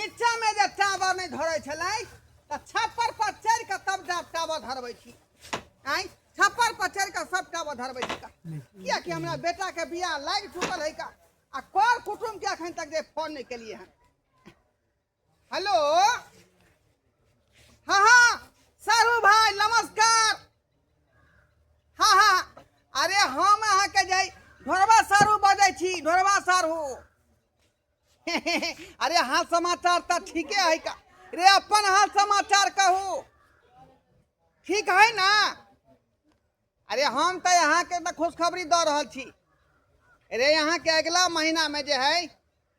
नीचामे जे टावर नहि धरै छलै तऽ छप्पर पर चढ़ि कऽ तब जा टावर धरबै छी। आँय, छप्पर पर चढ़ि कऽ सब टावर धरबै छी का, कियाकि हमरा बेटाके बियाह लागि चुकल है का, आ कर कुटुम्बके अखन तक जे फोन नहि केलियै हन। हेलो, हाँ हाँ सारू भाई नमस्कार। हाँ हाँ, अरे हम अहाँके जे ढोरबा सारू बजै छी, ढोरबा सारू। अरे हाल समाचार तऽ ठीके है का रे, अपन हाल समाचार कहू, ठीक है ना? अरे हम तऽ अहाँके तऽ खुशखबरी दऽ रहल छी रे, अहाँके अगिला महीनामे जे है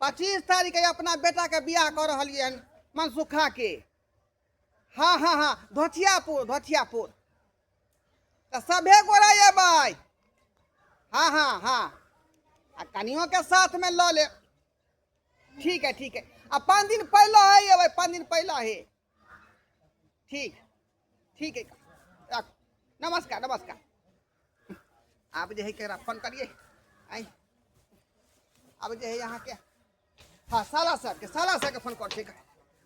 25 तारीख के अपना बेटाके बियाह कऽ रहलियै हन मनसुखा के। हाँ हाँ हाँ, धोथियापुर धोथियापुर, तऽ सभे गोरा अयबै। हाँ हाँ हाँ, आ कनियोके साथमे लऽ लेब। ठीक है ठीक है, आ 5 दिन पहले है अबै, 5 दिन पहले है। ठीक ठीक है, राखू, नमस्कार नमस्कार। आब जे है केकरा फोन करिए? आई आब जे है अहाँके, हाँ, साला साहब के, साला साहब के फोन कर। ठीक है,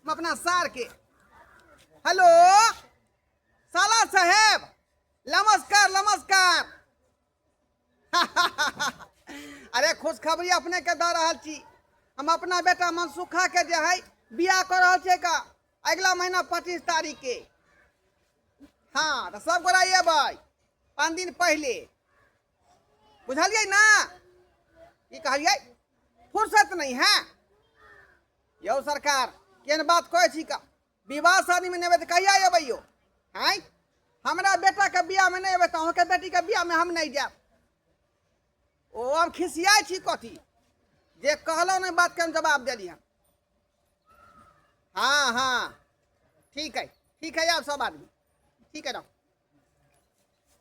हम अपना सार के। हेलो साला साहेब, नमस्कार नमस्कार। अरे खुशखबरी अपने के दऽ रहल छी, हम अपना बेटा मनसुखा के जे है बियाह कऽ रहल छियै का अगिला महीना 25 तारीख के। हाँ, तऽ सब गोरा अयबै 5 दिन पहिले, बुझलियै ना? की कहलियै? फुर्सत नहीं है यौ सरकार, केहन बात कहै छी का? विवाह शादीमे नहि अयबै तऽ कहिया अयबै यौ? आँय, हमरा बेटाके बियाहमे नहि अयबै तऽ अहाँके बेटीके बियाहमे हम नहि जायब। ओ हम खिसियाइ छी कथी जे कहलहुँ नहि बातके हम जवाब देली हन। हाँ हाँ ठीक है ठीक है, आब सब आदमी ठीक है ना?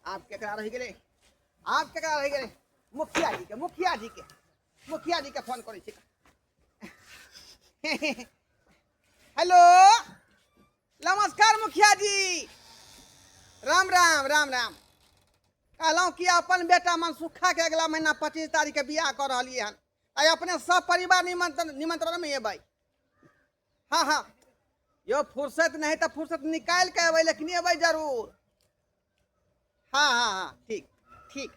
आब केकरा रहि गेलै? आब केकरा रहि गेलै? मुखिया जी के, मुखिया जी के, मुखिया जी के फोन करै छी। हेलो, नमस्कार मुखिया जी, राम राम राम राम। कहलहुँ कि अपन बेटा मनसुखा के अगला महीना 25 तारीख के बियाह कऽ रहलियै हन, आइ अपने सब परिवार निमंत्रण में एबै। हाँ हाँ यो, फुर्सत नहीं तऽ फुर्सत निकालि के एबै, लेकिन एबै जरूर। हाँ हाँ हाँ, ठीक ठीक।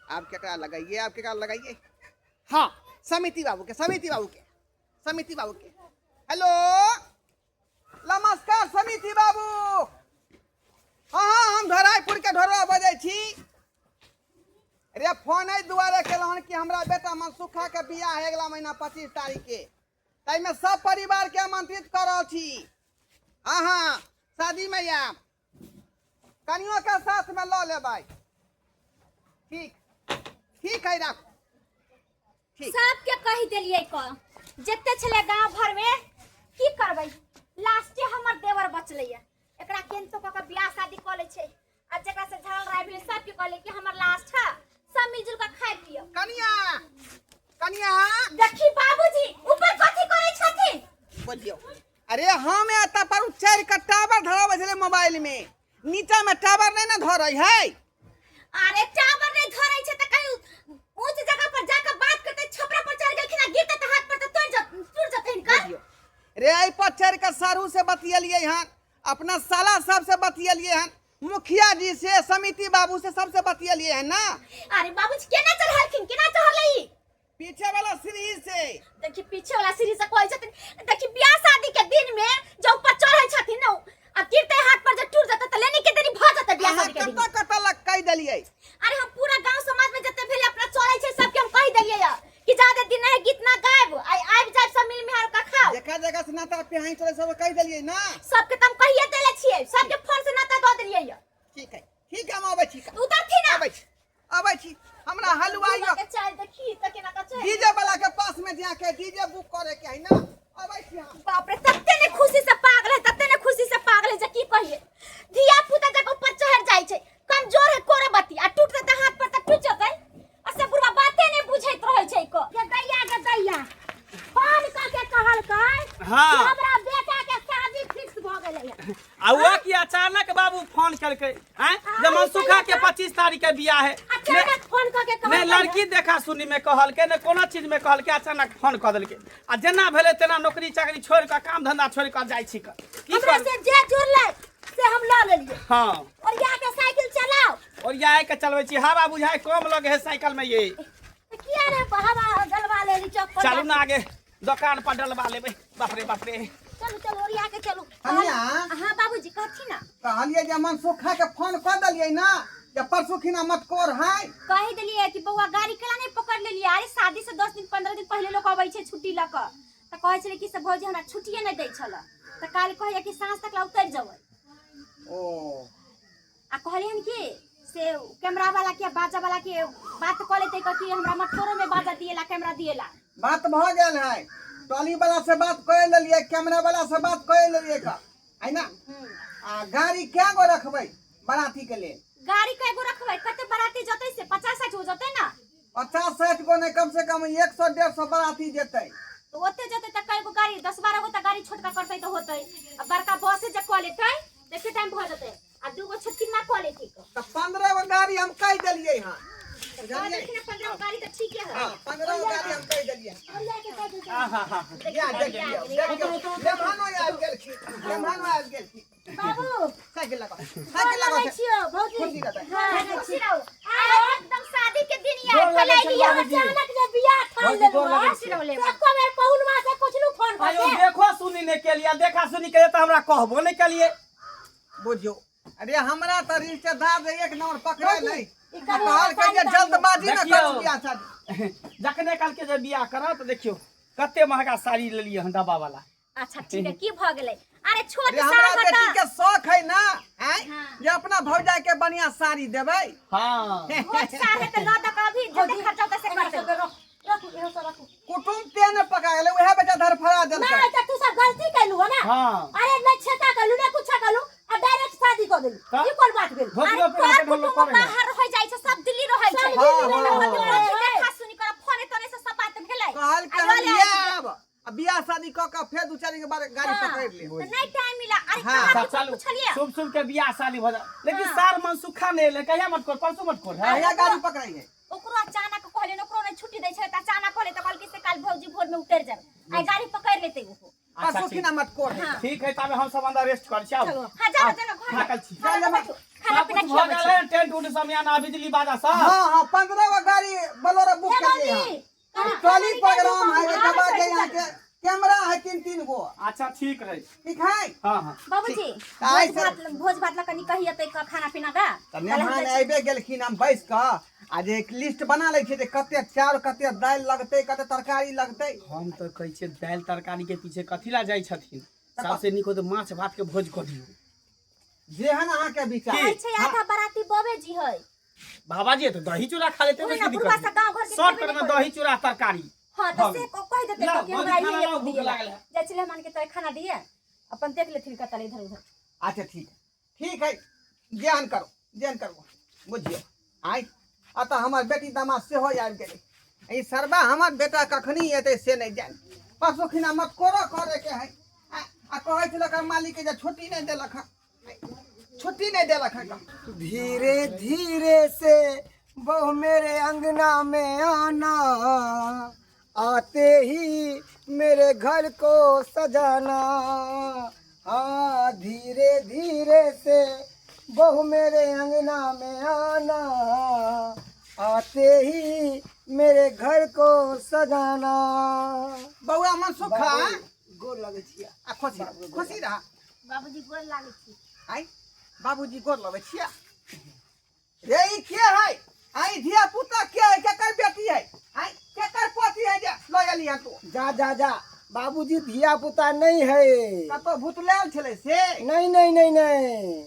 आब केकरा लगाइए? आब केकरा लगाइए? हाँ, समिति बाबू के, समिति बाबू के, समिति बाबू के। हेलो, नमस्कार समिति बाबू। हाँ हाँ, हम धराईपुर के ढोरवा बजै छी रे। फोन एहि दुआरे केलहुँ हन कि हमरा बेटा मनसुखा के बियाह है अगला महीना 25 तारीख के, ताहिमे सब परिवार के आमंत्रित कऽ रहल छी। हाँ हाँ, शादी में आयब, कनियो के साथ में लऽ लेबै। ठीक ठीक है, राखू। ठीक। सबके कहि देलियै क जते छलै गांव भर में, की करबै, लास्टे हमर देवर बचलैया, एकरा केनतो कऽ के बियाह शादी कऽ लै छै। आ जकरा से झगड़ा लड़ाई भेलै सबके कहले कि हमर लास्ट है, सब मिलजुल के खाइ पियो। कनिया कनिया, देखी बाबूजी ऊपर कथी करै छथिन? बोलियो। अरे हम एतऽ पर चढ़ि कऽ टावर धराबै छलै मोबाइल में, नीचा में टावर नहीं ने धरै है। अरे टावर नहीं धरै छै त कहीं ऊंच जगह पर जाकर बात करते, छपरा पर चढ़ गेलखिन आ गिरते त हाथ पर त तोड़ जत टूट जतै हिनकर। देखियो रे, एहि पर चढ़ि कऽ सारू से बतियलियै हन, अपना साला साहब से बतियलियै हन, मुखिया जी से, समिति बाबू से, सबसे बतियलियै हन ना। अरे बाबूजी केना चढ़लखिन, केना चढ़लै ई? पीछे वाला सीढ़ी से। देखी पीछे वाला सीढ़ी से कहै छथिन। देखी बियाह शादी के दिन में जब ऊपर चढ़ै छथिन ना आ गिरते हाथ पर जे टूट जेतै त लेने के देरी भ जेतै बियाह अहाँ शादी के दिन। कतऽ कतऽ लग कहि देलियै? अरे हम पूरा गांव समाज में जते भेलै अपना चलै छै सबके हम कहि देलियै या कि जादे दिन नहीं गीत ना गायब, आई आबि जायब सब मिल मिहार का खाओ। जगह जगह से नाता पिहाई चलै सब कहि देलियै ना? सबके त हम कहिए देले छियै, सबके फोन से नाता दऽ देलियै या। ठीक है ठीक है, हम अबै छी। उतरथि ना। अबै छी अबै छी, हमरा हलवाई के चाल देखी त केना का चाल। डीजे वाला के पास में जाके डीजे बुक करे के है ना, अबै छी हम। बाप रे, तते ने खुशी से पागल है, तते ने खुशी से पागल है जे की कहिए। धिया पुता जब ऊपर चढ़ जाय छै, कमजोर है कोरबती, आ टूट जेतै हाथ पर त टूट जेतै। आ से बुढ़वा बाते ने बुझैत रहै छै को। गे दैया गे दैया, फोन क के कहलकै कि हमरा बेटा के शादी फिक्स भ गेलै। आ वो की अचानक बाबू फोन केलकै आँय जे मनसुखा के 25 तारीख के बियाह है। अचानक फोन क के ने कहलकै। लड़की देखा सुनी में कहलकै ने कोनो चीज में कहलकै, अचानक फोन कऽ देलकै। आ जेना भेलै तेना नौकरी चाकरी छोड़ि कऽ काम धंधा छोड़ि कऽ जाइ छी कऽ की हमरा करू से जे जुड़लै से हम लऽ लेलियै हँ और यहाँ के साइकिल चलाओ ओरियाए के चलबै छी हवा बुझाइ कम लगे है साइकिल में ये तऽ किया रे हवा जलवा लेली चौक पर चलू ना आगे दोकान पर डलवा लेबै बाप रे बाप रे चलू चलू ओरिया के चलू कनिया? हाँ बाबूजी कहथिन ना कहलियै जे मनसुखा के फोन कऽ देलियै ना जे परसू खिना मटकोर है कहि देलियै कि बौआ गाड़ी केला नहि पकड़ लेलियै अरे शादी से 10 दिन 15 दिन पहिले लोक अबै छै छुट्टी लऽ कऽ तऽ कहै छलै कि से भौजी हमरा छुट्टिए नहि दै छल तऽ काल्हि कहैया कि साँझ तक ला उतरि जेबै ओ आ कहलियन कि से कैमरा वाला के बाजा वाला के बात कऽ लेतै कि हमरा मटकोरो में बाजा दिएला कैमरा दिएला बात भऽ गेल है टॉली वाला से बात कऽ लेलियै कैमरा वाला से बात कऽ लेलियै का है ना आ गाड़ी कै गो रखबै बराती के लेल गाड़ी कै गो रखबै कते बराती जतै से 50 60 हो जतै ना 50 60 गो नहीं कम से कम 100 150 बराती जेतै तो ओते जतै त कै गो गाड़ी 10 12 गो त गाड़ी छोटका करतै त होतै आ बड़का बसे जे कऽ लेतै त एके टाइम भऽ जतै आ दू गो छोटकी ना कऽ लेतै तऽ 15 गो गाड़ी हम कहि देलियै हँ कह देलखिन हँ, 15 गो गाड़ी तऽ ठीके है हँ 15 गो गाड़ी हम कहि देलियै हँ। और जाके कह देलखिन। आहा हा जा देखियौ देखियौ मेहमानो आबि गेलखिन मेहमानो आबि गेलखिन बाबू साइकिल लगाओ गोर साइकिल लगै लगाओ छियौ भौजी कुर्सी रहतै। हाँ, खुशी रहू। आइ एकदम शादी के दिन यार गोर लगै फैलाई छियौ लियौ बाबूजी। अचानक जे बियाह ठान भौजी, लेलहुँ गोर लगै हँ, छियौ। से एको बेर पहुलवा से पुछलहुँ फोन कऽ आयो के। देखो सुनी नहि केलियै देखा सुनी केलियै तऽ हमरा कहबो नहि केलियै बुझियौ अरे हमरा तऽ रिश्तेदार जे एक नंबर पकड़े नहीं ई कभी कहल के जे आसान जल्दबाजी न देखियौ। करू बियाह शादी जखने कहलकै जे बियाह करब तऽ देखियौ कते महगा साड़ी लेलियै हन डब्बा वाला अच्छा ठीक है की भऽ गेलै अरे छोट अरे हमरा साल बेटी बता के शौक है ना आँय हाँ। जे अपना भौजाई के बढ़िया साड़ी देबै हँ छोट साल है तऽ लऽ दऽ कऽ अभी जते खर्चा होतै से करतै रखू इहो सब रखू कुटुम ते ने पका गेलै उएह बेटा धरफड़ा देलकै नहीं तो तू सब गलती कैलू हो ना हाँ। अरे नहीं छेका कैलू नहीं कुछ कैलू आ डायरेक्ट शादी कर देलू तऽ? ई कोन बात भेल धोतियो अरे पहिरा कर के लोग कुटुम्ब करे ना। बाहर हो जाइ छै सब दिल्ली रहै छै सब दिल्ली हाँ, रहै हाँ, छै। हाँ। देखा सुनी कर फोने तोने से सब बात भेलै कहल के आ हम लऽ ले आयल आयब आ बियाह शादी कऽ के फेर दू चारि दिन के बाद गाड़ी हाँ। पकड़ि लेब तऽ नहीं टाइम मिला अरे हाँ। कहाँ अच्छा चलू पुछलियै शुभ शुभ के बियाह शादी भऽ जा लेकिन हाँ। सार मनसुखा नहि एलै कहिया मत कर परसू मत कर है कहिया गाड़ी पकड़ै है ओकरो अचानक कहले ओकरो नहीं छुट्टी दै छै तऽ अचानक कहले तऽ कहलकै से काल भौजी भोर में उतर जाब आइ गाड़ी पकड़ लेतै ओहो अच्छा, परसू ठीक। खिना मत कोर है ठीक है तब हम सब अंदर रेस्ट कर छी आउ हाँ जाओ जाओ घर थाकल छी खाना चल, बैठू खाना सब पीना कुछ भऽ खियाबै गेल छी है टेंट उंट समियाना बिजली बाजा सब हाँ हाँ 15 गो गाड़ी बोलेरो बुक हे करिए भौजी, हाँ ट्रॉली प्रोग्राम है एकर बाद यहाँ के कैमरा है तीन तीन गो अच्छा ठीक है ठीक है हाँ हाँ बाबूजी आइ भोज से- भात भोज भात ला कनी कहिए तऽ खाना पीना का तऽ मेहमान आबे गेलखिन हम बैस कऽ आ जे एक लिस्ट बना लै छियै जे कते चाउर कते दालि लगतै कते तरकारी लगतै हम तऽ कहै छियै दालि तरकारी के पीछे कथी ला जाइ छथिन सबसे नीक होतै माछ भात के भोज कऽ दियौ जेहन अहाँके विचार कहै छै आधा बराती बबे जी है बाबा जी तऽ दही चूड़ा खा लेते ओहि तऽ ना की बुढ़वा दिक्कत सब गाँव घर के शॉर्ट खेबे कट नहि में करै। दही चूड़ा तरकारी हाँ तऽ भऽ से गेल। कहि देतै लाउ, कि भौजी हमरा खाना ये लाउ, भूख दिए लागल है। जाइ छलै मेहमान के तोरे खाना दिए अपन देख लेथिन कतऽ इधर उधर अच्छा ठीक है ठीक है जेहन करो जेहन करो बुझियौ आइ अतः हमर बेटी दामाद सेहो आबि गेलै ई सरबा हमर बेटा कखनी एतै से नहि जानि परसू खिना मटकोरो करैके है आ कहै छलक हँ मालिक जे छुट्टी नहि देलक हँ छुट्टी नहीं देलक है धीरे धीरे से बहु मेरे अंगना में आना आते ही मेरे घर को सजाना हाँ धीरे धीरे से बहु मेरे अंगना में आना आते ही मेरे घर को सजाना बउआ मन सुखा गोर लगे छिया आ खुशी रह खुशी रह बाबूजी गोर लागै छी आई बाबूजी गोर लगै छिया रे ई के है आई धिया पुता के है केकर बेटी है आई केकर पोती है जे लऽ एली हन तू जा जा जा बाबूजी धिया पुता नहीं है कतौ भुतलायल छलै से नहीं नहीं नहीं नहीं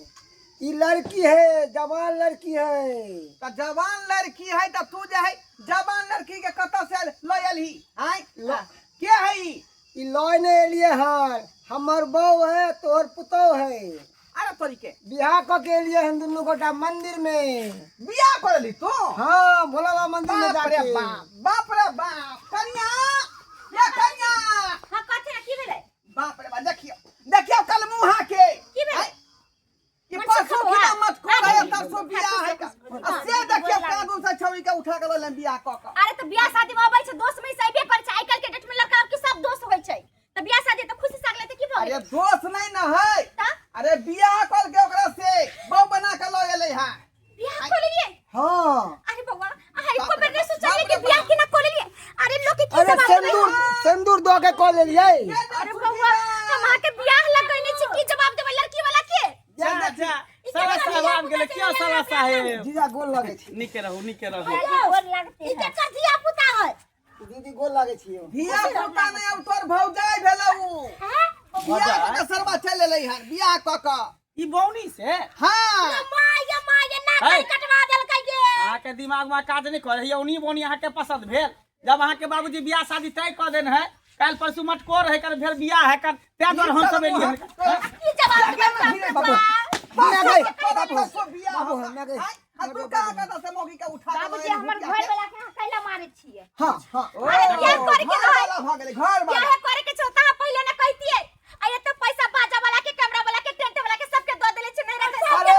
ई लड़की है जवान लड़की है तऽ जवान लड़की है तऽ तू जे है जवान लड़की के कतऽ से लऽ एलही आय के है ई ई लय नहि एलियै हन हमर बहू है तोहर पुतोह है अरे तोरी के बियाह कऽ के एलियै हन दुनू गोटा मंदिर में बियाह कर ली तू हाँ भोला बाबा मंदिर में बाप रे जाके बाप बाप रे बाप कनिया ये कनिया हाँ कथी ना की भेलै बाप रे बाप देखियो देखियो कल मुहा के की भेलै? आय, ई मन परसों सुखा खिना बौआ। मत खोला आगे। तरसों बियाह है का। हाँ, आ से देखियो गोर लागै। कादू से छौड़ी के उठा के लऽ लेन बियाह कऽ के अरे तो बियाह शादी में अबै छै दोस्त में से अइबे करै छै आइ काल्हि के डेट में लड़का के सब दोस्त अरे दोष नहीं ना है। ता? अरे बियाह कर के ओकरा से बहु बना के लऽ गेलै हँ। बियाह कर लेलिए? हाँ। अरे बउआ, अहाँ एको बेर नहीं सोचलिए कि बियाह केना कर लेलिए? अरे लोग के की अरे जवाब देबै? सिंदूर सिंदूर दऽ के कऽ लेलियै। अरे बउआ, हम अहाँ के बियाह लगैने छी, की जवाब देबै लड़की वाला के? जा जा, सारा साहब आबि गेलै। क्यों सारा साहेब? जीजा, गोल लगै छी। नीके रहू, नीके रहू। गोर लागते। ई केकर धिया पुता है? दीदी, गोल लागै छी। धिया पुता नहि, अब तोर भौजाई भेलौ उ। हैं? बियाह कऽ के सरवा चलि एलै हन बियाह कऽ कऽ। ई बौनी से? हाँ। माय गे माय गे, नाक है। कटवा देलकै गे। अहाँके दिमाग में काज नहीं करे है। उनी बोनी अहाँके पसंद भेल? जब अहाँके बाबूजी बियाह शादी तय कऽ देन है, काल्हि परसू मटकोर है कर, फेर बियाह है कर, ताहि दुआरे हम सब एलियै हन। की जवाब देबै बाप रे बाप? हमरा गई, बाबू बाबू, बियाह बाबू, होता। हमरा गई। आय, आ तू कहाँ कतऽ से मौगी के उठा के बाबूजी, लऽ हमर एलही घर बियाह के? वाला के अहाँ कैला मारै छियै? हाँ हाँ। ओ, अरे बियाह करे के घर रहै। वाला भऽ गेलै घर वाला। बियाह करे के छौ त अहाँ पहिले ना कहितियै। आ एते पैसा बाजा वाला के, कैमरा वाला के, टेंट वाला के, सबके दऽ देले छै, नहीं रखे अरे,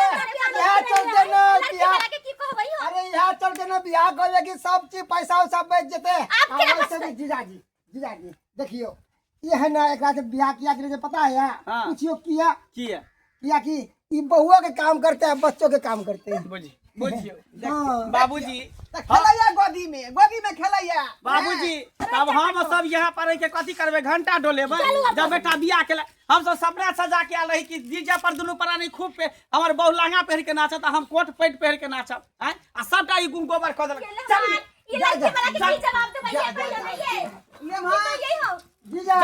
इएह चलते ने लड़की बियाह वाला के की कहबै हो? अरे इएह चलते ने बियाह कर कि सब चीज पैसा उसा बच जेतै। आब केना आ वैसे बचतै? भी जीजाजी, जीजाजी, देखियो, ये है ना, एकरा से बियाह किया के पता है? हाँ। पूछियो किया। किया? किया कि ई बहुओं के काम करते हैं, बच्चों के काम करते हैं। बुझी बुझियो। हाँ। बाबूजी। तऽ खेलैया गोदी में, गोदी में खेलैया। बाबूजी, तब हम सब यहाँ पर रह के कथी करबै? घंटा डोलेबै? जब बेटा बियाह केला, हम सब सपना सजा के आयल रही कि डीजे पर दुनू प्राणी खूब पे हमर बहु लहंगा पहिर के नाचत आ हम कोट पैंट पहिर के नाचब। आँय, आ सबटा ई गुम गोबर कऽ देलक। चल। ई लड़की वाला के की जवाब देबै ये कहियो नहीं ये? लेमहा। की कहियै हो? जीजा।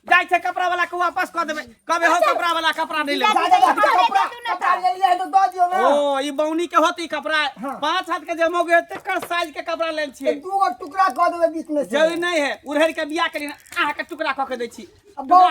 जाइ छै, कपड़ा वाला के वापस कऽ देबै। कहबै हो, कपड़ा वाला कपड़ा नहि लेबै। जा जा जा, कपड़ा कपड़ा ले लिया है तो दऽ दियो ना। ओ, ई बौनी के होती कपड़ा। हाँ। 5 हाथ के जे मौगे, तेकर साइज के कपड़ा लेने छियै। दू गो टुकड़ा कऽ देबै बीच में से। जरूरी नहीं है, उड़हर के बियाह करी, अहाँ के टुकड़ा कऽ के दै छी। बहु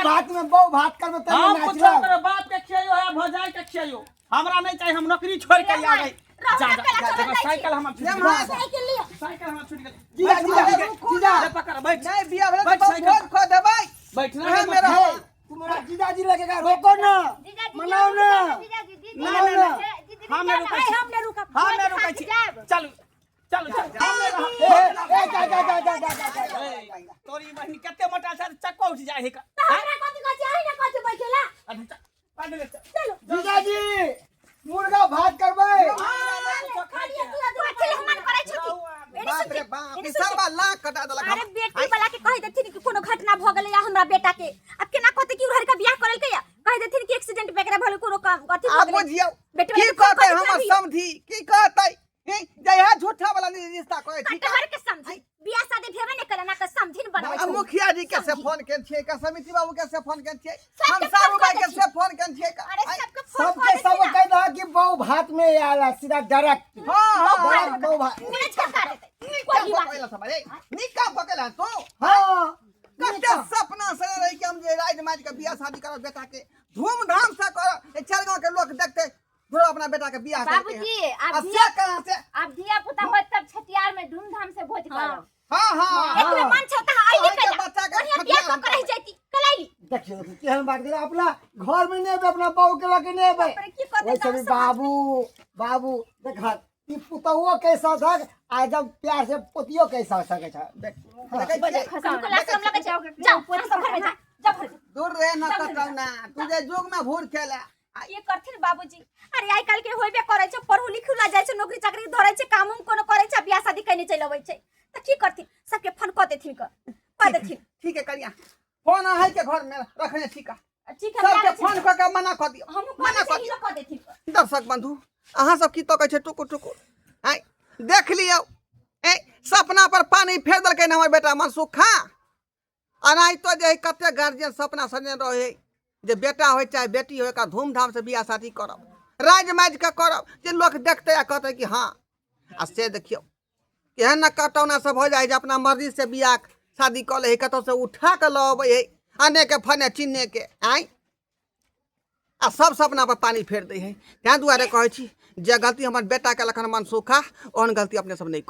भात में, बहु भात करबै तब हम नाच कुछो लेब। करो, बाप के खियाइयो है, भौजाई के खियाइयो, हमरा नहीं चाहिए। हम नौकरी छोड़ के आ गई। जा जा जा जा, साइकिल हमर छूट गेल। साइकिल लियो। साइकिल हमर छूट गेल। जीजा, जीजा, जीजा। ले पकड़, बैठ। नहीं, बियाह भेलै बैठ तऽ साइकिल। भोज खो देबै। बैठ ना। उएह में रहब। हे, तुम्हारा जीजाजी लगेगा, रोको ना। जीजाजी, मनाओ ना। जीजाजी, दीदी, ना, ना, ना। दीदी, हम नहि रुकै छी। हम नहीं रुकब। हम नहि रुकै छी। चलू चलू चलू, हम नहि रहब। ए, ए, जा जा जा जा जा जा जा। ए, तोरी बहिन कते मोटा छै, चक्को उठ जाइ है का। त हमरा कथी कहै छी? अहीं ने कहै छी बैठेला। अच्छा, पैदल चल। चलू। जीजाजी, मुर्गा भात करबै। खालिए तू कथी ले मन करै छथि? बाप रे बाप, ई सरवा लाख कटा देलक। अरे बेटी वाला के कहि देथिन कि कोनो घटना भऽ गेलै या हमरा बेटा के, अब केना कहते कि उड़हर के बियाह करलकै या? कहि देथिन कि एक्सीडेंट वगैरह भऽ गेलै, कोनो काम अथी भऽ आब गेलै। बुझियौ बेटी वाला की के फोन कहतै कऽ देथिन हमर अभी। समधी की कहतै? हे, जहिया झूठा वाला रिश्ता कहै छी। कटहर के समझी बियाह शादी भेबे नहि केले ना के समझिन बनबै आ छै। मुखिया जी के से फोन केने छियै का, समिति बाबू के से फोन केने छियै, सबके हम फोन सारू कऽ भाई के दै से फोन केने छियै का? अरे सबके फोन सबके कऽ सब देथिन। कह दह कि बहु भात में आयल है, सीधा डायरेक्ट। हाँ हाँ। डायरेक्ट बहु भात। ना छक्का देतै। नीक कोई काम बात कऽ केला सब रे, नीक काम कऽ केला तू। हाँ। कते सपना से रही कि हम जे राज माज के बियाह शादी करब, बेटा के धूमधाम से करब, ए चार गांव के लोग देखते धुर अपना बेटा के बियाह करके। बाबूजी, आब आ धिया से कहाँ से आब धिया पुता होत तब छठियार में धूमधाम से भोज करब। हाँ हाँ। एक बेर मन छौ त आइली अहाँके कैला बच्चा के बढ़िया बियाह कऽ के रहि जैती कलाइली। देखियो देखियो, केहन बात करे, अपना घर में नहीं अबे, अपना बहू के लगे नहीं अबे। बाप रे, की कहतै वैसे भी गाँव समाज में? बाबू बाबू देख, ई पुतहुओ कैसा सक आ जब प्यार से पोतियो कैसा सके छ, देख। देखै छियै? हमको लाज शरम लगै छै। जाओ हम सब घर में जा, जा घर में। दूर रहे न कतौ ना तू जे युग में भूर खेला। ये करथिन बाबूजी। अरे आइ काल्हि के होइबे करै छै, पढ़ू लिखू ला जाइ छै, नौकरी चाकरी धरै छै, काम उम कोनो करै छै, बियाह शादी कइने चलि अबै छै तऽ की करथिन? सबके फोन कऽ देथिन, कऽ देथिन। ठीक है करिया, फोन अहाँ के घर में रखने छी का? ठीक है। सबके फोन कऽ के मना कऽ दियौ। हमहूँ मना कऽ कऽ दियौ। कऽ देथिन। दर्शक बंधु, अहाँ सब की तकै छै टुकुर टुकुर? आँय, देख लियौ, ए सपना पर पानी फेर देलकै ने हमर बेटा मनसुख खां। अनाहितो जे है कते गार्जियन सपना सजने रहे जे बेटा होय चाहे बेटी होय, एकरा धूमधाम से बियाह शादी करब, राज माजि के करब जे लोक देखतै आ कहतै कि हाँ। आ से देखियौ केहन ने कटौना सब हो जाइ जे अपना मर्जी से बियाह शादी कऽ लै है, कतौ से उठा कऽ लऽ अबै है अने के फने चिन्ने के। आँय, आ सब सपना पर पानी फेर दै है। ताहि दुआरे कहै छी जे गलती हमर बेटा केलक हन मनसुखा, ओहन गलती अपने सब नहि करू।